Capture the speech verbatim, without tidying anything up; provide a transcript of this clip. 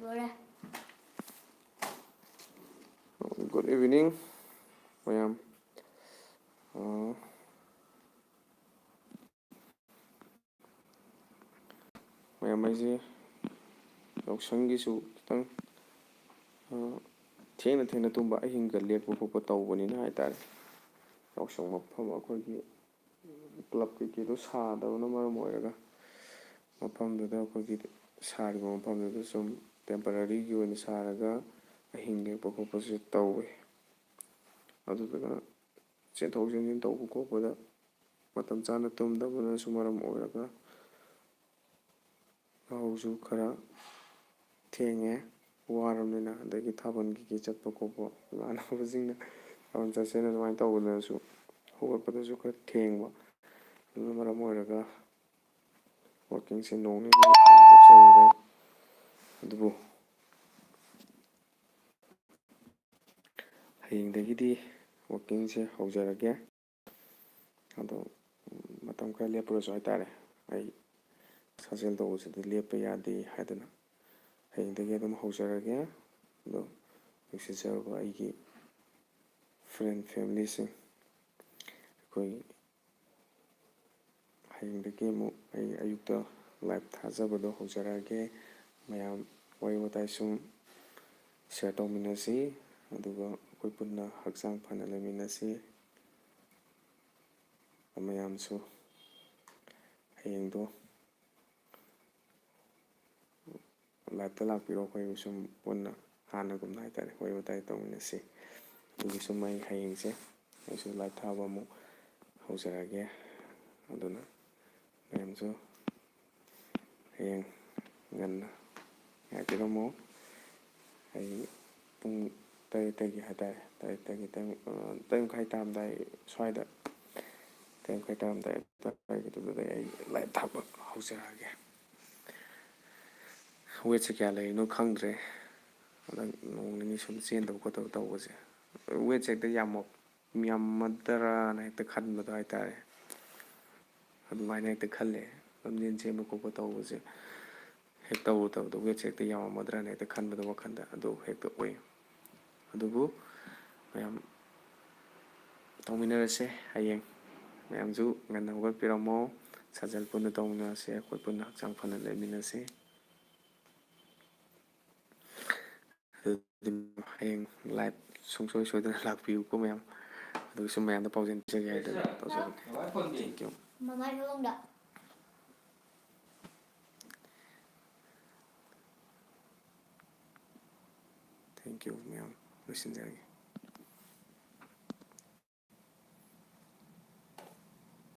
ꯂꯣꯏꯔꯦ꯫ Good evening, ꯃꯌꯥꯝ꯫ ꯑ, ꯃꯌꯥꯝ, ꯑꯩꯁꯦ ꯌꯥꯎꯁꯪꯒꯤꯁꯨ ꯈꯤꯇꯪ, ꯑ, ꯊꯦꯡꯅ ꯊꯦꯡꯅ ꯇꯨꯝꯕ, ꯑꯍꯤꯡꯒ ꯂꯦꯛꯄ ꯈꯣꯠꯄ ꯇꯧꯕꯅꯤꯅ ꯍꯥꯏꯇꯥꯔꯦ꯫ ꯌꯥꯎꯁꯪ ꯃꯐꯝ ꯑꯩꯈꯣꯏꯒꯤ club ꯀꯩꯀꯩꯗꯣ ꯁꯥꯗꯕꯅ ꯃꯔꯝ ꯑꯣꯏꯔꯒ, ꯃꯐꯝꯗꯨꯗ, ꯑꯩꯈꯣꯏꯒꯤ ꯁꯥꯔꯤꯕ ꯃꯐꯝꯗꯨꯗ ꯁꯨꯝ temporary ꯒꯤ ꯑꯣꯏꯅ ꯁꯥꯔꯒ ꯑꯍꯤꯡ ꯂꯦꯛꯄ ꯈꯣꯠꯄꯁꯨ ꯇꯧꯋꯦ꯫ ꯑꯗꯨꯗꯨꯅ ꯆꯦꯟꯊꯣꯛ ꯆꯦꯟꯁꯤꯟ ꯇꯧꯕ ꯈꯣꯠꯄꯗ ꯃꯇꯝ ꯆꯥꯅ ꯇꯨꯝꯗꯕꯅꯁꯨ ꯃꯔꯝ ꯑꯣꯏꯔꯒ ꯌꯥꯍꯧꯁꯨ ꯈꯔ ꯊꯦꯡꯉꯦ, ꯋꯥꯔꯕꯅꯤꯅ꯫ ꯑꯗꯒꯤ ꯊꯥꯕꯜ ꯀꯩꯀꯩ ꯆꯠꯄ ꯈꯣꯠꯄ, ꯏꯃꯥꯟꯅꯕꯁꯤꯡꯅ ꯊꯥꯕꯜ ꯆꯠꯁꯦꯅ ꯑꯗꯨꯃꯥꯏꯅ ꯇꯧꯕꯗꯁꯨ ꯍꯧꯒꯠꯄꯗꯁꯨ ꯈꯔ ꯊꯦꯡꯕ꯫ ꯑꯗꯨꯅ ꯃꯔꯝ ꯑꯣꯏꯔꯒ walking ꯁꯦ ꯅꯣꯡ ꯅꯤꯅꯤ ꯂꯦꯞꯆꯔꯨꯔꯦ꯫ ꯑꯗꯨꯕꯨ ꯍꯌꯦꯡꯗꯒꯤꯗꯤ walking ꯁꯦ ꯍꯧꯖꯔꯒꯦ꯫ ꯑꯗꯣ, ꯎꯝ, ꯃꯇꯝ ꯈꯔ ꯂꯦꯞꯄꯨꯔꯁꯨ ꯍꯥꯏꯇꯥꯔꯦ, ꯑꯩ ꯁꯥꯖꯦꯜ ꯇꯧꯕꯁꯤꯗꯤ ꯂꯦꯞꯄ ꯌꯥꯗꯦ ꯍꯥꯏꯗꯅ ꯍꯌꯦꯡꯗꯒꯤ ꯑꯗꯨꯝ ꯍꯧꯖꯔꯒꯦ꯫ ꯑꯗꯣ, ꯅꯨꯡꯁꯤꯖꯔꯕ ꯑꯩꯒꯤ friend, family ꯁꯤꯡ, ꯑꯩꯈꯣꯏ ꯍꯌꯦꯡꯗꯒꯤ ꯑꯃꯨꯛ ꯑꯩ ꯑꯌꯨꯛꯇ live ꯊꯥꯖꯕꯗꯣ ꯍꯧꯖꯔꯛꯑꯒꯦ꯫ ꯃꯌꯥꯝ ꯋꯥꯔꯤ ꯋꯥꯇꯥꯏ ꯁꯨꯝ share ꯇꯧꯃꯤꯟꯅꯁꯤ, ꯑꯗꯨꯒ ꯑꯩꯈꯣꯏ ꯄꯨꯟꯅ ꯍꯛꯆꯥꯡ ꯐꯅ ꯂꯩꯃꯤꯟꯅꯁꯤ꯫ ꯃꯌꯥꯝꯁꯨ ꯍꯌꯦꯡꯗꯣ live ꯇ ꯂꯥꯛꯄꯤꯔꯣ, ꯑꯩꯈꯣꯏ ꯁꯨꯝ ꯄꯨꯟꯅ ꯍꯥꯟꯅꯒꯨꯝꯅ ꯍꯥꯏꯇꯥꯔꯦ, ꯋꯥꯔꯤ ꯋꯥꯇꯥꯏ ꯇꯧꯃꯤꯟꯅꯁꯤ꯫ ꯑꯗꯨꯒꯤ ꯁꯨꯝ ꯑꯩ ꯍꯌꯦꯡꯁꯦ ꯑꯩꯁꯨ live ꯊꯥꯕ ꯑꯃꯨꯛ ꯍꯧꯖꯔꯛꯑꯒꯦ꯫ ꯑꯗꯨꯅ ꯃꯌꯥꯝꯁꯨ ꯍꯌꯦꯡ ꯉꯟꯅ ꯉꯥꯏꯕꯤꯔꯝꯃꯣ꯫ ꯑꯩ ꯄꯨꯡ ꯇꯔꯦꯠꯇꯒꯤ ꯍꯥꯏꯇꯥꯔꯦ, ꯇꯔꯦꯠꯇꯒꯤ, ꯇꯔꯦꯠ, ꯑ, ꯇꯔꯦꯠ ꯃꯈꯥꯏ ꯇꯥꯔꯝꯗꯥꯏ ꯁ꯭ꯋꯥꯏꯗ, ꯇꯔꯦꯠ ꯃꯈꯥꯏ ꯇꯥꯔꯝꯗꯥꯏ ꯑꯗꯨꯗꯒꯤ ꯑꯩ live ꯊꯥꯕ ꯍꯧꯖꯔꯛꯑꯒꯦ꯫ Weight ꯁꯦ ꯀꯌꯥ ꯂꯩꯔꯤꯅꯣ ꯈꯪꯗ꯭ꯔꯦ, ꯍꯟꯗꯛ ꯅꯣꯡ ꯅꯤꯅꯤ ꯁꯨꯝ ꯆꯦꯟꯗꯕ ꯈꯣꯠꯇꯕ ꯇꯧꯕꯁꯦ꯫ Weight ꯁꯦ ꯍꯦꯛꯇ ꯌꯥꯝꯃꯛ-, ꯌꯥꯝꯃꯗ꯭ꯔꯥꯅ ꯍꯦꯛꯇ ꯈꯟꯕꯗꯣ ꯍꯥꯏꯇꯥꯔꯦ, ꯑꯗꯨꯃꯥꯏꯅ ꯍꯦꯛꯇ ꯈꯜꯂꯦ꯫ ꯂꯝꯖꯦꯟ ꯆꯦꯟꯕ ꯈꯣꯠꯄ ꯇꯧꯕꯁꯦ ꯍꯦꯛ ꯇꯧꯔꯨ ꯇꯧꯔꯨꯗ ꯋꯦꯠꯁꯦ ꯍꯦꯛꯇ ꯌꯥꯝꯃꯝꯃꯗ꯭ꯔꯅ ꯍꯦꯛꯇ ꯈꯟꯕꯗꯣ ꯋꯥꯈꯜꯗ ꯑꯗꯨ ꯍꯦꯛꯇ ꯑꯣꯏ꯫ ꯑꯗꯨꯕꯨ ꯃꯌꯥꯝ ꯇꯧꯃꯤꯟꯅꯔꯁꯦ ꯍꯌꯦꯡ꯫ ꯃꯌꯥꯝꯁꯨ ꯉꯟꯅ ꯍꯧꯒꯠꯄꯤꯔꯝꯃꯣ꯫ ꯁꯥꯖꯦꯜ ꯄꯨꯟꯅ ꯇꯧꯃꯤꯟꯅꯔꯁꯦ꯫ ꯑꯩꯈꯣꯏ ꯄꯨꯟꯅ ꯍꯛꯆꯥꯡ ꯐꯅ ꯂꯩꯃꯤꯟꯅꯁꯦ꯫ ꯑꯗꯨꯗꯤ ꯍꯌꯦꯡ live ꯁꯨꯡꯁꯣꯏ ꯁꯣꯏꯗꯅ ꯂꯥꯛꯄꯤꯌꯨꯀꯣ ꯃꯌꯥꯝ꯫ ꯑꯗꯨꯒ ꯁꯨꯝ ꯃꯌꯥꯝꯗ ꯄꯥꯎꯖꯦꯜ ꯄꯤꯖꯒꯦ ꯍꯥꯏꯗꯅ ꯇꯧꯖꯕꯅꯤ꯫ Thank you꯫ ꯃꯃꯥꯏ ꯐꯃꯨꯡꯗ꯫ Thank you ꯃꯌꯥꯝ꯫ ꯂꯣꯏꯁꯤꯟꯖꯔꯒꯦ꯫